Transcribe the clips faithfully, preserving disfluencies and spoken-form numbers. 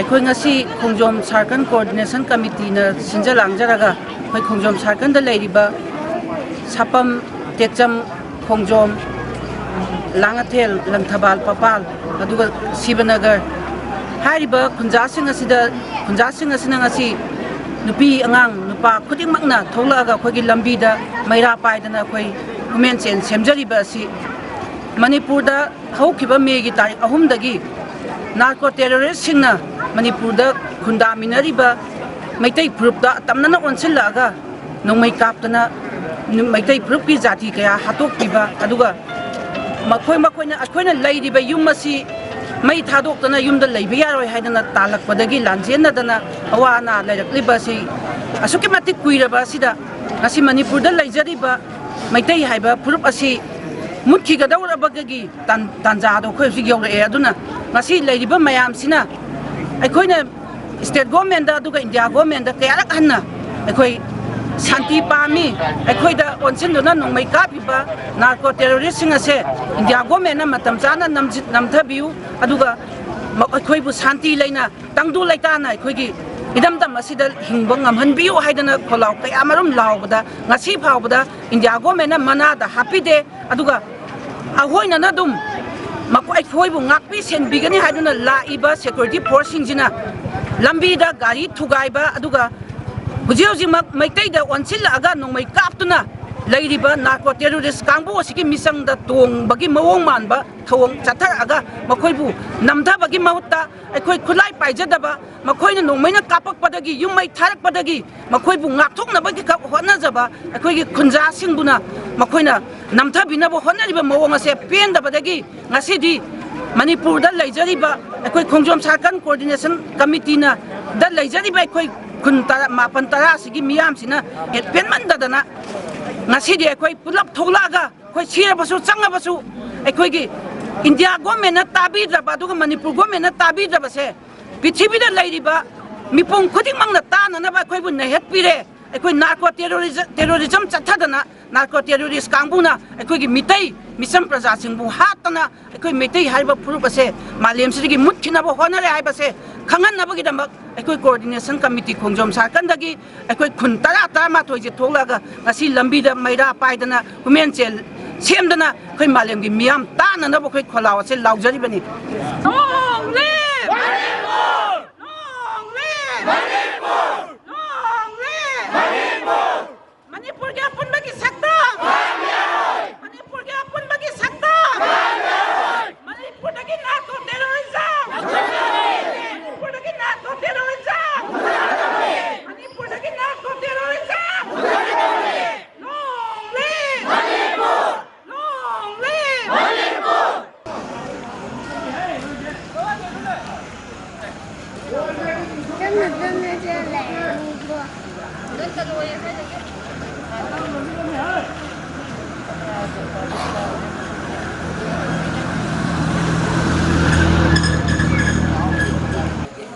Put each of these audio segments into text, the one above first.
ꯑꯩꯈꯣꯏ ꯉꯁꯤ ꯈꯣꯡꯖꯣꯝ ꯁꯥꯔꯀꯜ ꯀꯣꯑꯣꯔꯗꯤꯅꯦꯁꯟ ꯀꯃꯤꯇꯤꯅ ꯁꯤꯟꯖ ꯂꯥꯡꯖꯔꯒ ꯑꯩꯈꯣꯏ ꯈꯣꯡꯖꯣꯝ ꯁꯥꯔꯀꯜꯗ ꯂꯩꯔꯤꯕ ꯁꯥꯄꯝ, ꯇꯦꯛꯆꯝ, ꯈꯣꯡꯖꯣꯝ, ꯂꯥꯡꯉꯊꯦꯜ, ꯂꯪꯊꯕꯥꯜ, ꯄꯄꯥꯜ, ꯑꯗꯨꯒ ꯁꯤꯕꯅꯒꯔ ꯍꯥꯏꯔꯤꯕ ꯈꯨꯟꯖꯥꯁꯤꯡ ꯑꯁꯤꯗ, ꯈꯨꯟꯖꯥꯁꯤꯡ ꯑꯁꯤꯅ ꯉꯁꯤ ꯅꯨꯄꯤ, ꯑꯉꯥꯡ, ꯅꯨꯄꯥ ꯈꯨꯗꯤꯡꯃꯛꯅ ꯊꯣꯛꯂꯛꯑꯒ ꯑꯩꯈꯣꯏꯒꯤ ꯂꯝꯕꯤꯗ ꯃꯩꯔꯥ ꯄꯥꯏꯗꯅ ꯑꯩꯈꯣꯏ ꯋꯨꯃꯦꯟ ꯆꯦꯟ ꯁꯦꯝꯖꯔꯤꯕ ꯑꯁꯤ ꯃꯅꯤꯄꯨꯔꯗ ꯍꯧꯈꯤꯕ ꯃꯦꯒꯤ ꯇꯥꯔꯤꯛ ꯑꯍꯨꯝꯗꯒꯤ ꯅꯥꯔꯀꯣ ꯇꯦꯔꯣꯔꯤꯁꯁꯤꯡꯅ ꯃꯅꯤꯄꯨꯔꯗ ꯈꯨꯟꯗꯥꯃꯤꯟꯅꯔꯤꯕ ꯃꯩꯇꯩ ꯐꯨꯔꯨꯞꯇ ꯑꯇꯝꯅꯅ ꯑꯣꯟꯁꯤꯜꯂꯛꯑꯒ ꯅꯣꯡꯃꯩ ꯀꯥꯞꯇꯅ ꯃꯩꯇꯩ ꯐꯨꯔꯨꯞꯀꯤ ꯖꯥꯇꯤ ꯀꯌꯥ ꯍꯥꯠꯇꯣꯛꯄꯤꯕ, ꯑꯗꯨꯒ ꯃꯈꯣꯏ, ꯃꯈꯣꯏꯅ, ꯑꯩꯈꯣꯏꯅ ꯂꯩꯔꯤꯕ ꯌꯨꯝ ꯑꯁꯤ ꯃꯩ ꯊꯥꯗꯣꯛꯇꯅ ꯌꯨꯝꯗ ꯂꯩꯕ ꯌꯥꯔꯣꯏ ꯍꯥꯏꯗꯅ ꯇꯥꯜꯂꯛꯄꯗꯒꯤ ꯂꯥꯟꯖꯦꯟꯅꯗꯅ ꯑꯋꯥ ꯑꯅꯥ ꯂꯩꯔꯛꯂꯤꯕ ꯑꯁꯤ ꯑꯁꯨꯛꯀꯤ ꯃꯇꯤꯛ ꯀꯨꯏꯔꯕ ꯑꯁꯤꯗ ꯉꯁꯤ ꯃꯅꯤꯄꯨꯔꯗ ꯂꯩꯖꯔꯤꯕ ꯃꯩꯇꯩ ꯍꯥꯏꯕ ꯐꯨꯔꯨꯞ ꯑꯁꯤ ꯃꯨꯠꯈꯤꯒꯗꯧꯔꯕꯒꯤ ꯇꯥꯟ-, ꯇꯥꯟꯖꯥꯗꯣ ꯑꯩꯈꯣꯏ ꯍꯧꯖꯤꯛ ꯌꯧꯔꯛꯑꯦ꯫ ꯑꯗꯨꯅ ꯉꯁꯤ ꯂꯩꯔꯤꯕ ꯃꯌꯥꯝꯁꯤꯅ ꯑꯩꯈꯣꯏꯅ ꯁ꯭ꯇꯦꯠ ꯒꯣꯔꯃꯦꯟꯗ ꯑꯗꯨꯒ ꯏꯟꯗꯤꯌꯥ ꯒꯣꯔꯃꯦꯟꯗ ꯀꯌꯥꯔꯛ ꯍꯟꯅ ꯑꯩꯈꯣꯏ ꯁꯥꯟꯇꯤ ꯄꯥꯝꯃꯤ, ꯑꯩꯈꯣꯏꯗ ꯑꯣꯟꯁꯤꯟꯗꯨꯅ ꯅꯣꯡꯃꯩ ꯀꯥꯞꯄꯤꯕ ꯅꯥꯔꯀꯣ ꯇꯦꯔꯣꯔꯤꯁꯁꯤꯡ ꯑꯁꯦ ꯏꯟꯗꯤꯌꯥ ꯒꯣꯔꯃꯦꯟꯅ ꯃꯇꯝ ꯆꯥꯅ ꯅꯝꯖꯤꯠ-, ꯅꯝꯊꯕꯤꯌꯨ, ꯑꯗꯨꯒ ꯃ-, ꯑꯩꯈꯣꯏꯕꯨ ꯁꯥꯟꯇꯤ ꯂꯩꯅ ꯇꯪꯗꯨ ꯂꯩꯇꯥꯅ ꯑꯩꯈꯣꯏꯒꯤ ꯏꯔꯝꯗꯝ ꯑꯁꯤꯗ ꯍꯤꯡꯕ ꯉꯝꯍꯟꯕꯤꯌꯨ ꯍꯥꯏꯗꯅ ꯈꯣꯜꯂꯥꯎ ꯀꯌꯥ ꯃꯔꯨꯝ ꯂꯥꯎꯕꯗ ꯉꯁꯤ ꯐꯥꯎꯕꯗ ꯏꯟꯗꯤꯌꯥ ꯒꯣꯔꯃꯦꯟꯅ ꯃꯅꯥꯗ ꯍꯥꯞꯄꯤꯗꯦ꯫ ꯑꯗꯨꯒ ꯑꯩꯈꯣꯏꯅꯅ ꯑꯗꯨꯝ ꯃꯈꯣꯏ, ꯑꯩꯈꯣꯏꯕꯨ ꯉꯥꯛꯄꯤ ꯁꯦꯟꯕꯤꯒꯅꯤ ꯍꯥꯏꯗꯨꯅ ꯂꯥꯛꯏꯕ ꯁꯦꯀ꯭ꯌꯨꯔꯤꯇꯤ ꯐꯣꯔꯁꯁꯤꯡꯁꯤꯅ ꯂꯝꯕꯤꯗ ꯒꯥꯔꯤ ꯊꯨꯒꯥꯏꯕ, ꯑꯗꯨꯒ ꯍꯧꯖꯤꯛ ꯍꯧꯖꯤꯛꯃꯛ ꯃꯩꯇꯩꯗ ꯑꯣꯟꯁꯤꯜꯂꯛꯑꯒ ꯅꯣꯡꯃꯩ ꯀꯥꯞꯇꯨꯅ ꯂꯩꯔꯤꯕ ꯅꯥꯔꯀꯣ ꯇꯦꯔꯣꯔꯤꯁ ꯀꯥꯡꯕꯨ ꯑꯁꯤꯒꯤ ꯃꯤꯆꯪꯗ ꯇꯣꯡꯕꯒꯤ ꯃꯑꯣꯡ ꯃꯥꯟꯕ ꯊꯧꯑꯣꯡ ꯆꯠꯊꯔꯛꯑꯒ ꯃꯈꯣꯏꯕꯨ ꯅꯝꯊꯕꯒꯤ ꯃꯍꯨꯠꯇ ꯑꯩꯈꯣꯏ ꯈꯨꯠꯂꯥꯏ ꯄꯥꯏꯖꯗꯕ, ꯃꯈꯣꯏꯅ ꯅꯣꯡꯃꯩꯅ ꯀꯥꯞꯄꯛꯄꯗꯒꯤ, ꯌꯨꯝ ꯃꯩ ꯊꯥꯔꯛꯄꯗꯒꯤ ꯃꯈꯣꯏꯕꯨ ꯉꯥꯛꯊꯣꯛꯅꯕꯒꯤ ꯈꯛ ꯍꯣꯠꯅꯖꯕ ꯑꯩꯈꯣꯏꯒꯤ ꯈꯨꯟꯖꯥꯁꯤꯡꯕꯨꯅ ꯃꯈꯣꯏꯅ ꯅꯝꯊꯕꯤꯅꯕ ꯍꯣꯠꯅꯔꯤꯕ ꯃꯑꯣꯡ ꯑꯁꯦ ꯄꯦꯟꯗꯕꯗꯒꯤ ꯉꯁꯤꯗꯤ ꯃꯅꯤꯄꯨꯔꯗ ꯂꯩꯖꯔꯤꯕ ꯑꯩꯈꯣꯏ ꯈꯣꯡꯖꯣꯝ ꯁꯥꯔꯀꯜ ꯀꯣꯑꯣꯔꯗꯤꯅꯦꯁꯟ ꯀꯃꯤꯇꯤꯅ ꯗ ꯂꯩꯖꯔꯤꯕ ꯑꯩꯈꯣꯏ ꯈꯨꯟ ꯇꯔꯥ, ꯃꯥꯄꯟ ꯇꯔꯥ ꯑꯁꯤꯒꯤ ꯃꯤꯌꯥꯝꯁꯤꯅ ꯍꯦꯛ ꯄꯦꯟꯃꯟꯗꯗꯅ ꯉꯁꯤꯗꯤ ꯑꯩꯈꯣꯏ ꯄꯨꯂꯞ ꯊꯣꯛꯂꯛꯑꯒ ꯑꯩꯈꯣꯏ ꯁꯤꯔꯕꯁꯨ ꯆꯪꯉꯕꯁꯨ ꯑꯩꯈꯣꯏꯒꯤ ꯏꯟꯗꯤꯌꯥ ꯒꯣꯔꯃꯦꯟꯅ ꯇꯥꯕꯤꯗ꯭ꯔꯕ ꯑꯗꯨꯒ ꯃꯅꯤꯄꯨꯔ ꯒꯣꯔꯃꯦꯟꯅ ꯇꯥꯕꯤꯗ꯭ꯔꯕꯁꯦ ꯄ꯭ꯔꯤꯊꯤꯕꯤꯗ ꯂꯩꯔꯤꯕ ꯃꯤꯄꯨꯝ ꯈꯨꯗꯤꯡꯃꯛꯅ ꯇꯥꯅꯅꯕ ꯑꯩꯈꯣꯏꯕꯨ ꯅꯩꯍꯠꯄꯤꯔꯦ꯫ ꯑꯩꯈꯣꯏ ꯅꯥꯔꯀꯣ ꯇꯦꯔꯣꯔꯤꯖ-, ꯇꯦꯔꯣꯔꯤꯖꯝ ꯆꯠꯊꯗꯅ ꯅꯥꯔꯀꯣ ꯇꯦꯔꯣꯔꯤꯁ ꯀꯥꯡꯕꯨꯅ ꯑꯩꯈꯣꯏꯒꯤ ꯃꯤꯇꯩ ꯃꯤꯆꯝ ꯄ꯭ꯔꯖꯥꯁꯤꯡꯕꯨ ꯍꯥꯠꯇꯅ ꯑꯩꯈꯣꯏ ꯃꯩꯇꯩ ꯍꯥꯏꯔꯤꯕ ꯐꯨꯔꯨꯞ ꯑꯁꯦ ꯃꯥꯂꯦꯝꯁꯤꯗꯒꯤ ꯃꯨꯠꯈꯤꯅꯕ ꯍꯣꯠꯅꯔꯦ ꯍꯥꯏꯕꯁꯦ ꯈꯪꯍꯟꯅꯕꯒꯤꯗꯃꯛ ꯑꯩꯈꯣꯏ ꯀꯣꯑꯣꯔꯗꯤꯅꯦꯁꯟ ꯀꯃꯤꯇꯤ ꯈꯣꯡꯖꯣꯝ ꯁꯥꯔꯀꯜꯗꯒꯤ ꯑꯩꯈꯣꯏ ꯈꯨꯟ ꯇꯔꯥ, ꯇꯔꯥꯃꯥꯊꯣꯏꯁꯦ ꯊꯣꯛꯂꯛꯑꯒ ꯉꯁꯤ ꯂꯝꯕꯤꯗ ꯃꯩꯔꯥ ꯄꯥꯏꯗꯅ, ꯍꯨꯃꯦꯟ ꯆꯦꯜ ꯁꯦꯝꯗꯅ ꯑꯩꯈꯣꯏ ꯃꯥꯂꯦꯝꯒꯤ ꯃꯤꯌꯥꯝ ꯇꯥꯅꯅꯕ ꯑꯩꯈꯣꯏ ꯈꯣꯜꯂꯥꯎ ꯑꯁꯦ ꯂꯥꯎꯖꯔꯤꯕꯅꯤ꯫ Long live! Long live! Long live! ꯃꯅꯤꯄꯨꯔꯒꯤ ꯑꯄꯨꯟꯕꯒꯤ ꯁꯛꯇꯝ! ꯃꯅꯤꯄꯨꯔꯒꯤ ꯑꯄꯨꯟꯕꯒꯤ ꯁꯛꯇꯝ! ꯃꯅꯤꯄꯨꯔꯗꯒꯤ ꯅꯥꯔꯀꯣ ꯇꯦꯔꯣꯔꯤꯖꯝ! ꯃꯅꯤꯄꯨꯔꯗꯒꯤ ꯅꯥꯔꯀꯣ ꯇꯦꯔꯣꯔꯤꯖꯝ! ꯃꯅꯤꯄꯨꯔꯗꯒꯤ narco terrorism! Long live! Long live!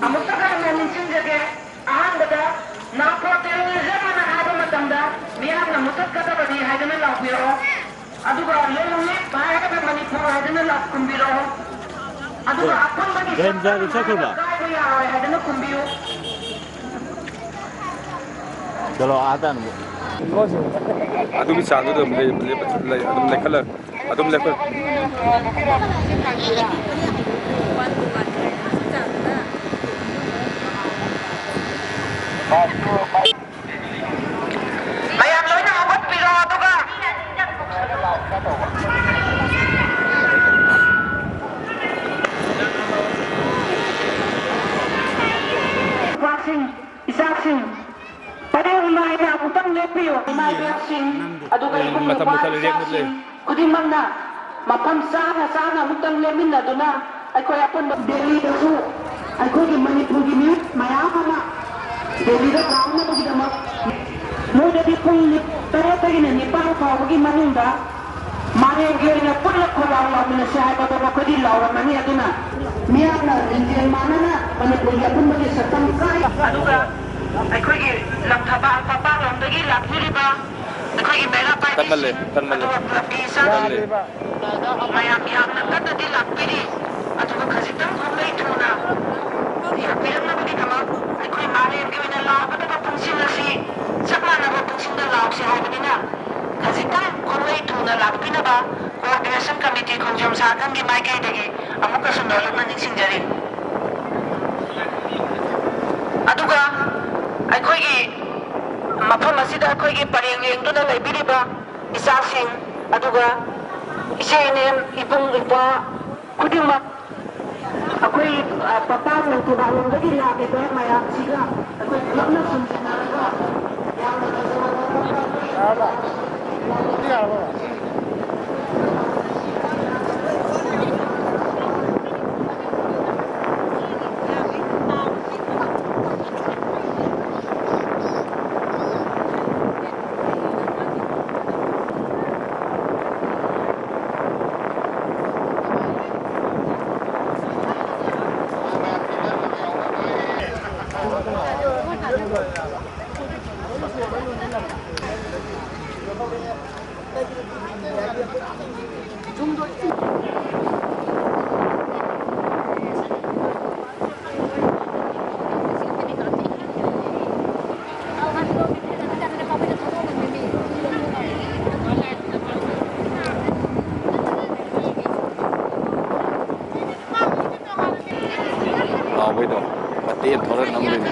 ꯑꯃꯨꯛꯇ ꯍꯟꯅ ꯅꯤꯡꯁꯤꯡꯖꯒꯦ꯫ ꯑꯍꯥꯟꯕꯗ ꯅꯥꯔꯀꯣ ꯇꯦꯔꯣꯔꯤꯖꯝ ꯑꯅ ꯍꯥꯏꯕ ꯃꯇꯝꯗ ꯃꯤꯌꯥꯝꯅ ꯃꯨꯊꯠꯀꯗꯕꯅꯤ ꯍꯥꯏꯗꯨꯅ ꯂꯥꯎꯕꯤꯔꯛꯑꯣ꯫ ꯑꯗꯨꯒ ꯂꯣꯡ ꯂꯤꯞ ꯍꯥꯏꯔꯒꯅ ꯃꯅꯤꯄꯨꯔ ꯍꯥꯏꯗꯨꯅ ꯂꯥꯎ ꯈꯨꯝꯕꯤꯔꯛꯑꯣ꯫ ꯑꯗꯨꯒ ꯑꯄꯨꯟꯕꯒꯤ ꯒꯥꯔꯤ ꯃꯆꯥꯗꯨ ꯆꯠꯈ꯭ꯔꯕ? ꯀꯥꯏꯕ ꯌꯥꯔꯣꯏ ꯍꯥꯏꯗꯨꯅ ꯈꯨꯝꯕꯤꯌꯨ꯫ ꯆꯠꯂꯣ, ꯑꯥ ꯇꯥꯅꯕꯨ꯫ ꯑꯗꯨꯒꯤ ꯆꯥꯡꯗꯨꯗ ꯑꯗꯨꯝ ꯂꯦꯞ-, ꯂꯦꯞ-, ꯂꯩ-, ꯑꯗꯨꯝ ꯂꯦꯞꯈꯠꯂ-, ꯑꯗꯨꯝ ꯂꯦꯞꯈꯠ-꯫ ꯃꯌꯥꯝ ꯂꯣꯏꯅ ꯍꯧꯒꯠꯄꯤꯔꯣ, ꯑꯗꯨꯒ ꯅꯨꯄꯥꯁꯤꯡ, ꯏꯆꯥꯁꯤꯡ, ꯄꯔꯦꯡ ꯅꯥꯏꯅ ꯑꯃꯨꯛꯇꯪ ꯂꯦꯞꯄꯤꯌꯨ꯫ ꯏꯃꯥ ꯏꯕꯦꯜꯁꯤꯡ, ꯑꯗꯨꯒ ꯏꯕꯨꯡ ꯃꯇꯝ ꯏꯄ꯭ꯋꯥ ꯃꯨꯊꯠꯂꯦ, ꯂꯦꯞꯂꯦ꯫ ꯏꯆꯥꯁꯤꯡ ꯈꯨꯗꯤꯡꯃꯛꯅ ꯃꯐꯝ ꯆꯥꯅ ꯆꯥꯅ ꯑꯃꯨꯛꯇꯪ ꯂꯦꯞꯃꯤꯟꯅꯗꯨꯅ ꯑꯩꯈꯣꯏ ꯑꯄꯨꯟꯕ ꯗꯦꯜꯂꯤꯗꯁꯨ ꯑꯩꯈꯣꯏꯒꯤ ꯃꯅꯤꯄꯨꯔꯒꯤ ꯃꯤꯑꯣꯏ ꯃꯌꯥꯝ ꯑꯃ ꯗꯦꯜꯂꯤꯗ ꯂꯥꯛꯅꯕꯒꯤꯗꯃꯛ ꯃꯣꯏꯗꯗꯤ ꯄꯨꯡ ꯇꯔꯦꯠꯇꯒꯤꯅ ꯅꯤꯄꯥꯟ ꯐꯥꯎꯕꯒꯤ ꯃꯅꯨꯡꯗ ꯃꯥꯂꯦꯝꯒꯤ ꯑꯣꯏꯅ ꯄꯨꯟꯅ ꯈꯣꯜꯂꯥꯎ ꯂꯥꯎꯃꯤꯟꯅꯁꯤ ꯍꯥꯏꯕꯗꯣ ꯃꯈꯣꯏꯗꯤ ꯂꯥꯎꯔꯝꯃꯅꯤ꯫ ꯑꯗꯨꯅ ꯃꯤꯌꯥꯝꯅ ꯂꯤꯡꯖꯦꯜ ꯃꯥꯟꯅꯅ ꯃꯅꯤꯄꯨꯔꯒꯤ ꯑꯄꯨꯟꯕꯒꯤ ꯁꯛꯇꯝ ꯀꯥꯏ꯫ ꯑꯗꯨꯒ ꯑꯩꯈꯣꯏꯒꯤ ꯂꯝꯊꯕꯥꯜ ꯄꯥꯄꯥꯡꯂꯣꯝꯗꯒꯤ ꯂꯥꯛꯄꯤꯔꯤꯕ ꯑꯩꯈꯣꯏꯒꯤ ꯃꯦꯔꯥ ꯀꯟꯃꯜꯂꯦ, ꯄꯥꯏꯕꯤꯁꯤꯡ, ꯀꯟꯃꯜꯂꯦ꯫ ꯑꯗꯨꯒ ꯀ꯭ꯂꯕꯀꯤ ꯏꯆꯥꯁꯤꯡ, ꯀꯟꯃꯜꯂꯦ꯫ ꯃꯌꯥꯝ ꯌꯥꯝꯅ ꯀꯟꯅꯗꯤ ꯂꯥꯛꯄꯤꯔꯤ꯫ ꯑꯗꯨꯒ ꯈꯖꯤꯛꯇꯪ ꯈꯣꯡꯂꯩ ꯊꯨꯅ ꯌꯧꯕꯤꯔꯛꯅꯕꯒꯤꯗꯃꯛ ꯑꯩꯈꯣꯏ ꯃꯥꯂꯦꯝꯒꯤ ꯑꯣꯏꯅ ꯂꯥꯎꯒꯗꯕ ꯄꯨꯡꯁꯤꯡ ꯑꯁꯤ ꯆꯞ ꯃꯥꯟꯅꯕ ꯄꯨꯡꯁꯤꯡꯗ ꯂꯥꯎꯁꯤ ꯍꯥꯏꯕꯅꯤꯅ, ꯈꯖꯤꯛꯇꯪ ꯈꯣꯡꯂꯩ ꯊꯨꯅ ꯂꯥꯛꯄꯤꯅꯕ Coordination Committee ꯈꯣꯡꯖꯣꯝ ꯁꯥꯈꯪꯒꯤ ꯃꯥꯏꯀꯩꯗꯒꯤ ꯑꯃꯨꯛꯀꯁꯨ ꯅꯣꯂꯨꯛꯅ ꯅꯤꯡꯁꯤꯡꯖꯔꯤ꯫ ꯑꯗꯨꯒ ꯑꯩꯈꯣꯏꯒꯤ ꯃꯐꯝ ꯑꯁꯤꯗ ꯑꯩꯈꯣꯏꯒꯤ ꯄꯔꯦꯡ ꯂꯦꯡꯗꯨꯅ ꯂꯩꯕꯤꯔꯤꯕ ꯏꯆꯥꯁꯤꯡ, ꯑꯗꯨꯒ ꯏꯆꯦ ꯏꯅꯦ, ꯏꯕꯨꯡ ꯏꯄ꯭ꯋꯥ ꯈꯨꯗꯤꯡꯃꯛ, ꯑꯩꯈꯣꯏ, ꯑ, ꯄꯄꯥꯡ ꯂꯩꯇꯦꯕꯥꯂꯣꯝꯗꯒꯤ ꯂꯥꯛꯂꯤꯕ ꯃꯌꯥꯝꯁꯤꯒ ꯑꯩꯈꯣꯏ ꯄꯨꯂꯞꯅ ꯁꯨꯝꯖꯤꯟꯅꯔꯒ ꯌꯥꯝꯅ ꯐꯖꯕ ꯃꯑꯣꯡꯗ ꯂꯥꯎꯕꯩꯗꯣ ꯃꯇꯦꯛ ꯑꯃ ꯊꯣꯛꯂꯛ ꯅꯝꯗꯣꯏꯅꯦ꯫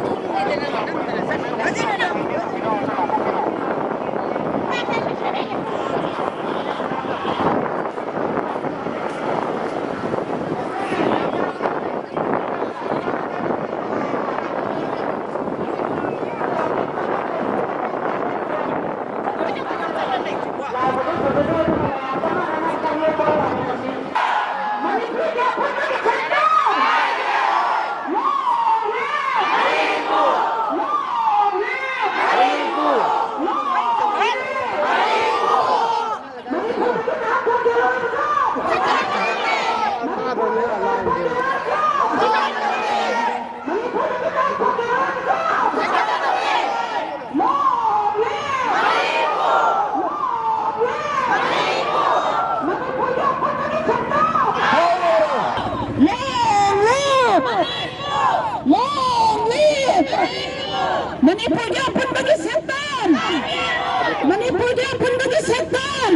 ꯃꯅꯤꯄꯨꯔꯒꯤ ꯑꯄꯨꯟꯕꯒꯤ ꯁꯛꯇꯝ! ꯃꯅꯤꯄꯨꯔꯒꯤ ꯑꯄꯨꯟꯕꯒꯤ ꯁꯛꯇꯝ!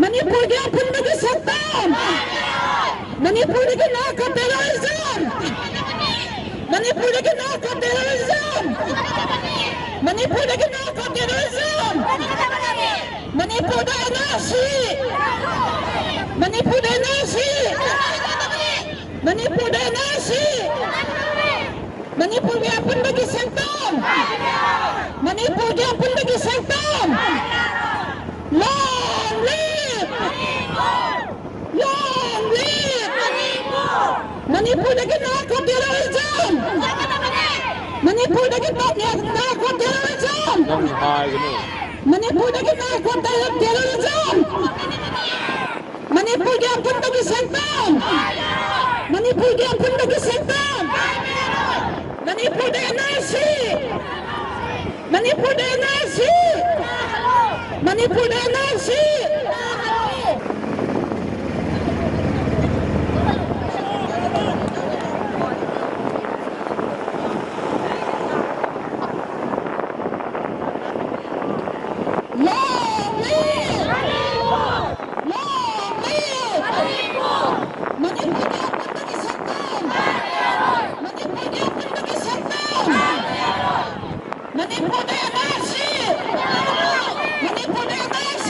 ꯃꯅꯤꯄꯨꯔꯒꯤ ꯑꯄꯨꯟꯕꯒꯤ ꯁꯛꯇꯝ! ꯃꯅꯤꯄꯨꯔꯗꯒꯤ no for terrorism! ꯃꯅꯤꯄꯨꯔꯗꯒꯤ no for terrorism! ꯃꯅꯤꯄꯨꯔꯗꯒꯤ no for terrorism! ꯃꯅꯤꯄꯨꯔꯗ N R C! ꯃꯅꯤꯄꯨꯔꯗ N R C! ꯃꯅꯤꯄꯨꯔꯗ N R C! ꯃꯅꯤꯄꯨꯔꯒꯤ ꯑꯄꯨꯟꯕꯒꯤ ꯁꯛꯇꯝ! ꯃꯅꯤꯄꯨꯔꯒꯤ ꯑꯄꯨꯟꯕꯒꯤ ꯁꯛꯇꯝ! Long live! Long live! ꯃꯅꯤꯄꯨꯔꯗꯒꯤ no for terrorism! ꯃꯅꯤꯄꯨꯔꯗꯒꯤ no for terrorism! ꯃꯅꯤꯄꯨꯔꯗꯒꯤ no for terrorism! ꯃꯅꯤꯄꯨꯔꯒꯤ ꯑꯄꯨꯟꯕꯒꯤ ꯁꯛꯇꯝ! ꯃꯅꯤꯄꯨꯔꯒꯤ ꯑꯄꯨꯟꯕꯒꯤ ꯁꯛꯇꯝ! ꯃꯅꯤꯄꯨꯔꯗ N R C! ꯃꯅꯤꯄꯨꯔꯗ N R C! ꯃꯅꯤꯄꯨꯔꯗ N R C! Long live! Long live! ꯃꯅꯤꯄꯨꯔꯒꯤ ꯑꯄꯨꯟꯕꯒꯤ ꯁꯛꯇꯝ! ꯃꯅꯤꯄꯨꯔꯒꯤ ꯑꯄꯨꯟꯕꯒꯤ ꯁꯛꯇꯝ! ꯃꯅꯤꯄꯨꯔꯗ N R C! ꯃꯅꯤꯄꯨꯔꯗ N R C!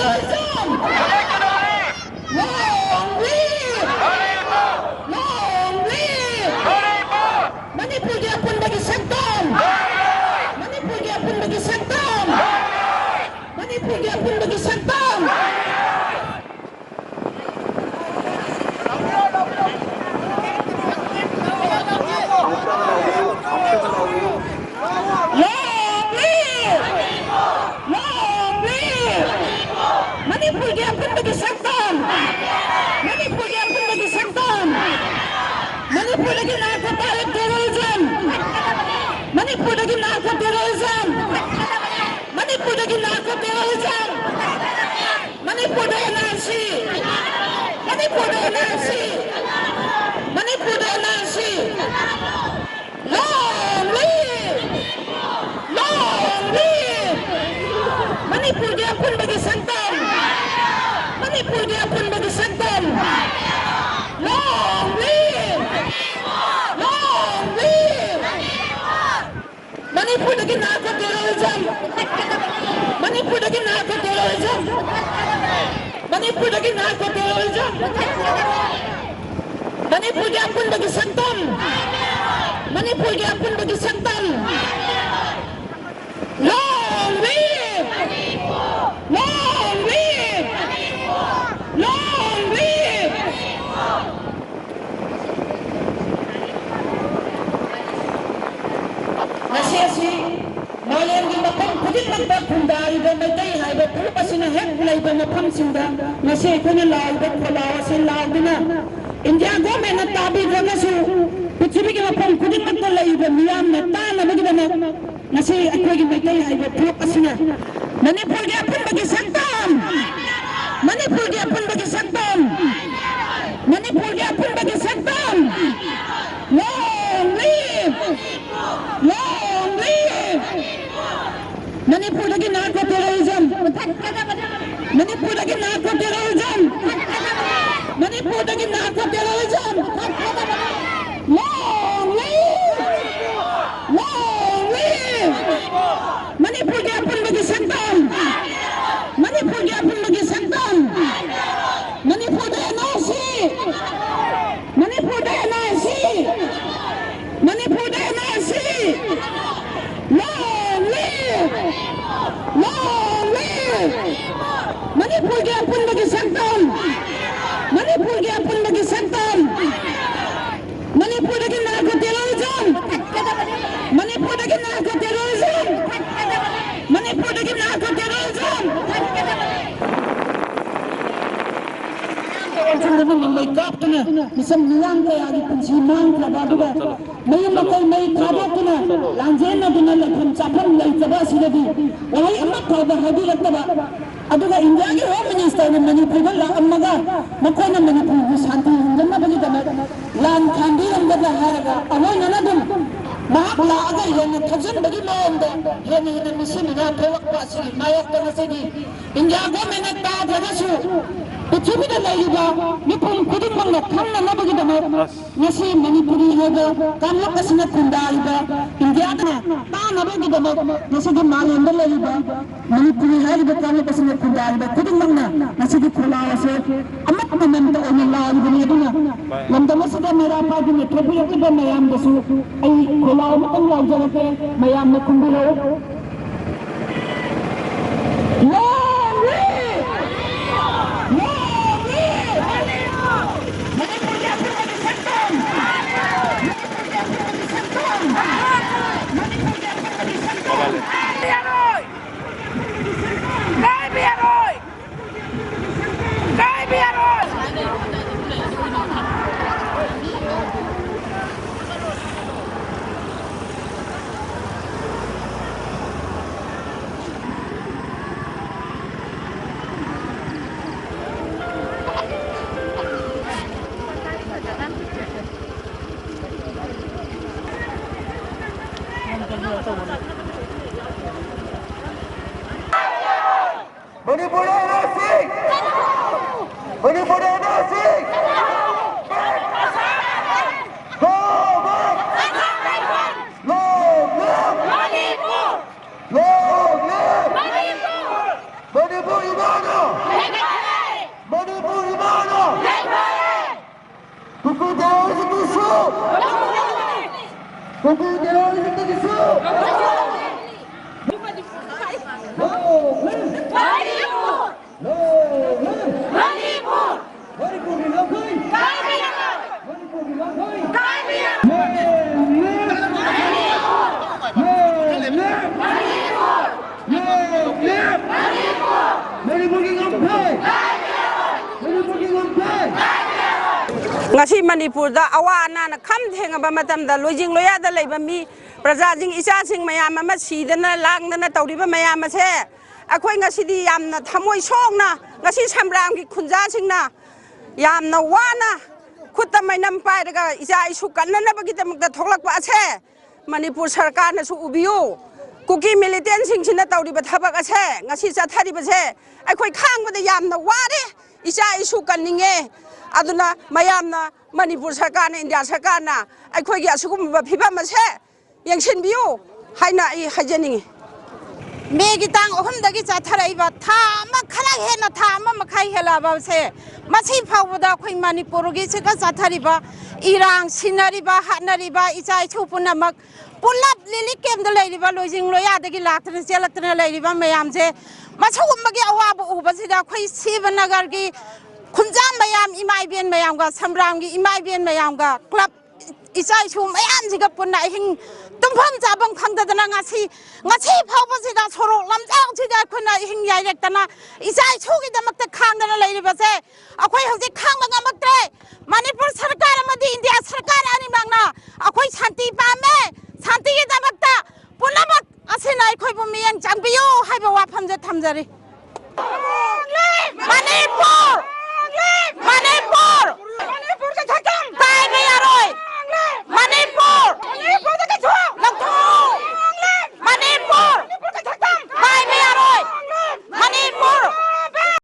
Long live! Long live! ꯃꯅꯤꯄꯨꯔꯒꯤ ꯑꯄꯨꯟꯕꯒꯤ ꯁꯛꯇꯝ! ꯃꯅꯤꯄꯨꯔꯒꯤ ꯑꯄꯨꯟꯕꯒꯤ ꯁꯛꯇꯝ! ꯃꯅꯤꯄꯨꯔꯒꯤ ꯑꯄꯨꯟꯕꯒꯤ ꯁꯛꯇꯝ! Long live! Long live! ꯃꯅꯤꯄꯨꯔꯒꯤ ꯑꯄꯨꯟꯕꯒꯤ ꯁꯛꯇꯝ! ꯃꯅꯤꯄꯨꯔꯒꯤ ꯑꯄꯨꯟꯕꯒꯤ ꯁꯛꯇꯝ! ꯃꯅꯤꯄꯨꯔꯗꯒꯤ narco terrorism! ꯃꯅꯤꯄꯨꯔꯗꯒꯤ narco terrorism! ꯃꯅꯤꯄꯨꯔꯗꯒꯤ narco terrorism! ꯃꯅꯤꯄꯨꯔꯗ NRC! ꯃꯅꯤꯄꯨꯔꯗ NRC! ꯃꯅꯤꯄꯨꯔꯗ NRC! Long live! Long live! ꯃꯅꯤꯄꯨꯔꯒꯤ ꯑꯄꯨꯟꯕꯒꯤ ꯁꯛꯇꯝ! ꯃꯅꯤꯄꯨꯔꯒꯤ ꯑꯄꯨꯟꯕꯒꯤ ꯁꯛꯇꯝ! Long live! Long live! ꯃꯅꯤꯄꯨꯔꯗꯒꯤ narco terrorism! ꯃꯅꯤꯄꯨꯔꯗꯒꯤ narco terrorism! ꯃꯅꯤꯄꯨꯔꯗꯒꯤ narco terrorism! ꯃꯅꯤꯄꯨꯔꯒꯤ ꯑꯄꯨꯟꯕꯒꯤ ꯁꯛꯇꯝ! ꯃꯅꯤꯄꯨꯔꯒꯤ ꯑꯄꯨꯟꯕꯒꯤ ꯁꯛꯇꯝ! Long live! Long live! Long live! ꯉꯁꯤ ꯑꯁꯤ ꯃꯥꯂꯦꯝꯒꯤ ꯃꯐꯝ ꯈꯨꯗꯤꯡꯃꯛꯇ ꯈꯨꯟꯗꯥꯔꯤꯕ ꯃꯩꯇꯩ ꯍꯥꯏꯕ ꯐꯨꯔꯨꯞ ꯑꯁꯤꯅ ꯍꯦꯛ ꯂꯩꯕ ꯃꯐꯝꯁꯤꯡꯗ ꯉꯁꯤ ꯑꯩꯈꯣꯏꯅ ꯂꯥꯎꯔꯤꯕ ꯈꯣꯜꯂꯥꯎ ꯑꯁꯤ ꯂꯥꯎꯗꯨꯅ ꯏꯟꯗꯤꯌꯥ ꯒꯣꯔꯃꯦꯟꯅ ꯇꯥꯕꯤꯗ꯭ꯔꯒꯁꯨ ꯄ꯭ꯔꯤꯊꯤꯕꯤꯒꯤ ꯃꯐꯝ ꯈꯨꯗꯤꯡꯃꯛꯇ ꯂꯩꯔꯤꯕ ꯃꯤꯌꯥꯝꯅ ꯇꯥꯅꯕꯒꯤꯗꯃꯛ ꯉꯁꯤ ꯑꯩꯈꯣꯏꯒꯤ ꯃꯩꯇꯩ ꯍꯥꯏꯕ ꯐꯨꯔꯨꯞ ꯑꯁꯤꯅ ꯃꯅꯤꯄꯨꯔꯒꯤ ꯑꯄꯨꯟꯕꯒꯤ ꯁꯛꯇꯝ! ꯃꯅꯤꯄꯨꯔꯒꯤ ꯑꯄꯨꯟꯕꯒꯤ ꯁꯛꯇꯝ! ꯃꯅꯤꯄꯨꯔꯒꯤ ꯑꯄꯨꯟꯕꯒꯤ ꯁꯛꯇꯝ! Long live! Long live! ꯃꯅꯤꯄꯨꯔꯗꯒꯤ narco terrorism! ꯃꯅꯤꯄꯨꯔꯗꯒꯤ narco terrorism! ꯃꯅꯤꯄꯨꯔꯗꯒꯤ narco terrorism! Long live! Long live! ꯃꯅꯤꯄꯨꯔꯒꯤ ꯑꯄꯨꯟꯕꯒꯤ ꯁꯛꯇꯝ! ꯃꯅꯤꯄꯨꯔꯒꯤ ꯑꯄꯨꯟꯕ ꯁꯛꯇꯝ, ꯃꯅꯤꯄꯨꯔꯒꯤ ꯑꯄꯨꯟꯕꯒꯤ ꯁꯛꯇꯝ, ꯃꯅꯤꯄꯨꯔꯗꯒꯤ narco terrorism, ꯃꯅꯤꯄꯨꯔꯗꯒꯤ narco terrorism, ꯃꯅꯤꯄꯨꯔꯗꯒꯤ narco terrorism꯫ ꯅꯣꯡꯃꯩ ꯀꯥꯞꯇꯨꯅ ꯃꯤꯆꯝ ꯃꯤꯌꯥꯝ ꯀꯌꯥꯒꯤ ꯄꯨꯟꯁꯤ ꯃꯥꯡꯈ꯭ꯔꯕ, ꯑꯗꯨꯒ ꯃꯌꯨꯝ ꯃꯀꯩ ꯃꯩ ꯊꯥꯗꯣꯛꯇꯨꯅ ꯂꯥꯟꯖꯦꯟꯅꯗꯨꯅ ꯂꯩꯐꯝ ꯆꯥꯐꯝ ꯂꯩꯇꯕ ꯑꯁꯤꯗꯗꯤ ꯋꯥꯍꯩ ꯑꯃ ꯐꯥꯎꯕ ꯍꯥꯏꯕꯤꯔꯛꯇꯕ, ꯑꯗꯨꯒ ꯏꯟꯗꯤꯌꯥꯒꯤ ꯍꯣꯝ ꯃꯤꯅꯤꯁꯇꯔꯅ ꯃꯅꯤꯄꯨꯔꯗ ꯂꯥꯛꯑꯝꯃꯒ ꯃꯈꯣꯏꯅ ꯃꯅꯤꯄꯨꯔꯕꯨ ꯁꯥꯟꯇꯤ ꯍꯤꯡꯗꯅꯕꯒꯤꯗꯃꯛ ꯂꯥꯟ ꯈꯥꯝꯕꯤꯔꯝꯒꯗ꯭ꯔꯥ ꯍꯥꯏꯔꯒ ꯑꯃꯨꯛ ꯍꯟꯅ ꯑꯗꯨꯝ ꯃꯍꯥꯛ ꯂꯥꯛꯑꯒ ꯍꯦꯟꯅ ꯊꯧꯖꯤꯟꯕꯒꯤ ꯃꯑꯣꯡꯗ ꯍꯦꯟꯅ ꯍꯦꯟꯅ ꯃꯤꯁꯤ ꯃꯤꯅꯥ ꯊꯣꯛꯂꯛꯄ ꯑꯁꯤꯒꯤ ꯃꯥꯌꯣꯛꯇ ꯉꯁꯤꯗꯤ ꯏꯟꯗꯤꯌꯥ ꯒꯣꯔꯃꯦꯟꯅ ꯇꯥꯗ꯭ꯔꯒꯁꯨ ꯄ꯭ꯔꯤꯊꯤꯕꯤꯗ ꯂꯩꯔꯤꯕ ꯃꯤꯄꯨꯝ ꯈꯨꯗꯤꯡꯃꯛꯅ ꯈꯪꯅꯅꯕꯒꯤꯗꯃꯛ ꯉꯁꯤ ꯃꯅꯤꯄꯨꯔꯤ ꯍꯥꯏꯕ ꯀꯥꯡꯂꯨꯞ ꯑꯁꯤꯅ ꯈꯨꯟꯗꯥꯔꯤꯕ ꯏꯟꯗꯤꯌꯥꯗ ꯇꯥꯅꯕꯒꯤꯗꯃꯛ ꯉꯁꯤꯗꯤ ꯃꯥꯂꯦꯝꯗ ꯂꯩꯔꯤꯕ ꯃꯅꯤꯄꯨꯔꯤ ꯍꯥꯏꯔꯤꯕ ꯀꯥꯡꯂꯨꯞ ꯑꯁꯤꯅ ꯈꯨꯟꯗꯥꯔꯤꯕ ꯈꯨꯗꯤꯡꯃꯛꯅ ꯉꯁꯤꯗꯤ ꯈꯣꯜꯂꯥꯎ ꯑꯁꯦ ꯑꯃꯠꯇ ꯃꯝꯇ ꯑꯣꯏꯅ ꯂꯥꯎꯔꯤꯕꯅꯤ꯫ ꯑꯗꯨꯅ ꯂꯝꯗꯝ ꯑꯁꯤꯗ ꯃꯩꯔꯥ ꯄꯥꯏꯗꯨꯅ ꯊꯣꯛꯄꯤꯔꯛꯂꯤꯕ ꯃꯌꯥꯝꯗꯁꯨ ꯑꯩ ꯈꯣꯜꯂꯥꯎ ꯑꯃꯇꯪ ꯂꯥꯎꯖꯔꯛꯀꯦ, ꯃꯌꯥꯝꯅ ꯈꯨꯝꯕꯤꯔꯛꯎ꯫ Long live! Long live! ꯃꯅꯤꯄꯨꯔꯒꯤ ꯑꯄꯨꯟꯕꯒꯤ ꯁꯛꯇꯝ! ꯃꯅꯤꯄꯨꯔꯒꯤ ꯑꯄꯨꯟꯕꯒꯤ ꯁꯛꯇꯝ! ꯃꯅꯤꯄꯨꯔꯒꯤ ꯑꯄꯨꯟꯕꯒꯤ ꯁꯛꯇꯝ! ꯌꯥꯔꯣꯏ! ꯀꯥꯏꯕ ꯌꯥꯔꯣꯏ! ꯀꯥꯏꯕ ꯌꯥꯔꯣꯏ! Manipur N O C! Manipur N O C! Go back! Long live! Long live! Manipur Imano! Manipur Imano! Kuki terrorist ꯇꯒꯤꯁꯨ! ꯀꯨꯀꯤ terrorist ꯇꯒꯤꯁꯨ! Long live! Long live! ꯉꯁꯤ ꯃꯅꯤꯄꯨꯔꯗ ꯑꯋꯥ ꯑꯅꯥꯅ ꯈꯝ ꯊꯦꯡꯉꯕ ꯃꯇꯝꯗ, ꯂꯣꯏꯖꯤꯡ ꯂꯣꯌꯥꯗ ꯂꯩꯕ ꯃꯤ, ꯄ꯭ꯔꯖꯥꯁꯤꯡ, ꯏꯆꯥꯁꯤꯡ ꯃꯌꯥꯝ ꯑꯃ ꯁꯤꯗꯅ ꯂꯥꯡꯗꯅ ꯇꯧꯔꯤꯕ ꯃꯌꯥꯝ ꯑꯁꯦ, ꯑꯩꯈꯣꯏ ꯉꯁꯤꯗꯤ ꯌꯥꯝꯅ ꯊꯃꯣꯏ ꯁꯣꯛꯅ, ꯉꯁꯤ ꯁꯝꯕ꯭ꯔꯥꯝꯒꯤ ꯈꯨꯟꯖꯥꯁꯤꯡꯅ ꯌꯥꯝꯅ ꯋꯥꯅ ꯈꯨꯠꯇ ꯃꯩꯅꯝ ꯄꯥꯏꯔꯒ ꯏꯆꯥ ꯏꯁꯨ ꯀꯟꯅꯅꯕꯒꯤꯗꯃꯛꯇ ꯊꯣꯛꯂꯛꯄ ꯑꯁꯦ, ꯃꯅꯤꯄꯨꯔ ꯁꯔꯀꯥꯔꯅꯁꯨ ꯎꯕꯤꯌꯨ꯫ ꯀꯨꯀꯤ ꯃꯤꯂꯤꯇꯦꯟꯁꯤꯡꯁꯤꯅ ꯇꯧꯔꯤꯕ ꯊꯕꯛ ꯑꯁꯦ, ꯉꯁꯤ ꯆꯠꯊꯔꯤꯕꯁꯦ, ꯑꯩꯈꯣꯏ ꯈꯥꯡꯕꯗ ꯌꯥꯝꯅ ꯋꯥꯔꯦ, ꯏꯆꯥ ꯏꯁꯨ ꯀꯟꯅꯤꯡꯉꯦ꯫ ꯑꯗꯨꯅ ꯃꯌꯥꯝꯅ, ꯃꯅꯤꯄꯨꯔ ꯁꯔꯀꯥꯔꯅ, ꯏꯟꯗꯤꯌꯥ ꯁꯔꯀꯥꯔꯅ ꯑꯩꯈꯣꯏꯒꯤ ꯑꯁꯤꯒꯨꯝꯕ ꯐꯤꯕꯝ ꯑꯁꯦ ꯌꯦꯡꯁꯤꯟꯕꯤꯌꯨ ꯍꯥꯏꯅ ꯑꯩ ꯍꯥꯏꯖꯅꯤꯡꯉꯤ꯫ ꯃꯦꯒꯤ ꯇꯥꯡ ꯑꯍꯨꯝꯗꯒꯤ ꯆꯠꯊꯔꯛꯏꯕ ꯊꯥ ꯑꯃ, ꯈꯔ ꯍꯦꯟꯅ, ꯊꯥ ꯑꯃ ꯃꯈꯥꯏ ꯍꯦꯜꯂꯛꯑꯕꯁꯦ, ꯃꯁꯤ ꯐꯥꯎꯕꯗ ꯑꯩꯈꯣꯏ ꯃꯅꯤꯄꯨꯔꯒꯤꯁꯤꯒ ꯆꯠꯊꯔꯤꯕ ꯏꯔꯥꯡ, ꯁꯤꯅꯔꯤꯕ, ꯍꯥꯠꯅꯔꯤꯕ ꯏꯆꯥ ꯏꯁꯨ ꯄꯨꯝꯅꯃꯛ ꯄꯨꯂꯞ ꯂꯤꯂꯤ ꯀꯦꯝꯗ ꯂꯩꯔꯤꯕ, ꯂꯣꯏꯖꯤꯡ ꯂꯣꯌꯥꯗꯒꯤ ꯂꯥꯛꯇꯅ ꯆꯦꯜꯂꯛꯇꯅ ꯂꯩꯔꯤꯕ ꯃꯌꯥꯝꯁꯦ, ꯃꯁꯤꯒꯨꯝꯕꯒꯤ ꯑꯋꯥꯕ ꯎꯕꯁꯤꯗ ꯑꯩꯈꯣꯏ ꯁꯤꯕꯅꯒꯔꯒꯤ ꯈꯨꯟꯖꯥ ꯃꯌꯥꯝ, ꯏꯃꯥ ꯏꯕꯦꯟ ꯃꯌꯥꯝꯒ, ꯁꯝꯕ꯭ꯔꯥꯝꯒꯤ ꯏꯃꯥ ꯏꯕꯦꯟ ꯃꯌꯥꯝꯒ, ꯀ꯭ꯂꯕ ꯏꯆꯥ ꯏꯁꯨ ꯃꯌꯥꯝꯁꯤꯒ ꯄꯨꯟꯅ ꯑꯍꯤꯡ ꯇꯨꯝꯐꯝ ꯆꯥꯐꯝ ꯈꯪꯗꯗꯅ ꯉꯁꯤ, ꯉꯁꯤ ꯐꯥꯎꯕꯁꯤꯗ ꯁꯣꯔꯣꯛ ꯂꯝꯖꯥꯎꯁꯤꯗ ꯑꯩꯈꯣꯏꯅ ꯑꯍꯤꯡ ꯌꯥꯏꯔꯦꯛꯇꯅ ꯏꯆꯥ ꯏꯁꯨꯒꯤꯗꯃꯛꯇ ꯈꯥꯡꯗꯅ ꯂꯩꯔꯤꯕꯁꯦ, ꯑꯩꯈꯣꯏ ꯍꯧꯖꯤꯛ ꯈꯥꯡꯕ ꯉꯝꯃꯛꯇ꯭ꯔꯦ꯫ ꯃꯅꯤꯄꯨꯔ ꯁꯔꯀꯥꯔ ꯑꯃꯗꯤ ꯏꯟꯗꯤꯌꯥ ꯁꯔꯀꯥꯔ ꯑꯅꯤꯃꯛꯅ ꯑꯩꯈꯣꯏ ꯁꯥꯟꯇꯤ ꯄꯥꯝꯃꯦ, ꯁꯥꯟꯇꯤꯒꯤꯗꯃꯛꯇ ꯄꯨꯝꯅꯃꯛ ꯑꯁꯤꯅ ꯑꯩꯈꯣꯏꯕꯨ ꯃꯤꯠꯌꯦꯡ ꯆꯪꯕꯤꯌꯨ ꯍꯥꯏꯕ ꯋꯥꯐꯝꯁꯦ ꯊꯝꯖꯔꯤ꯫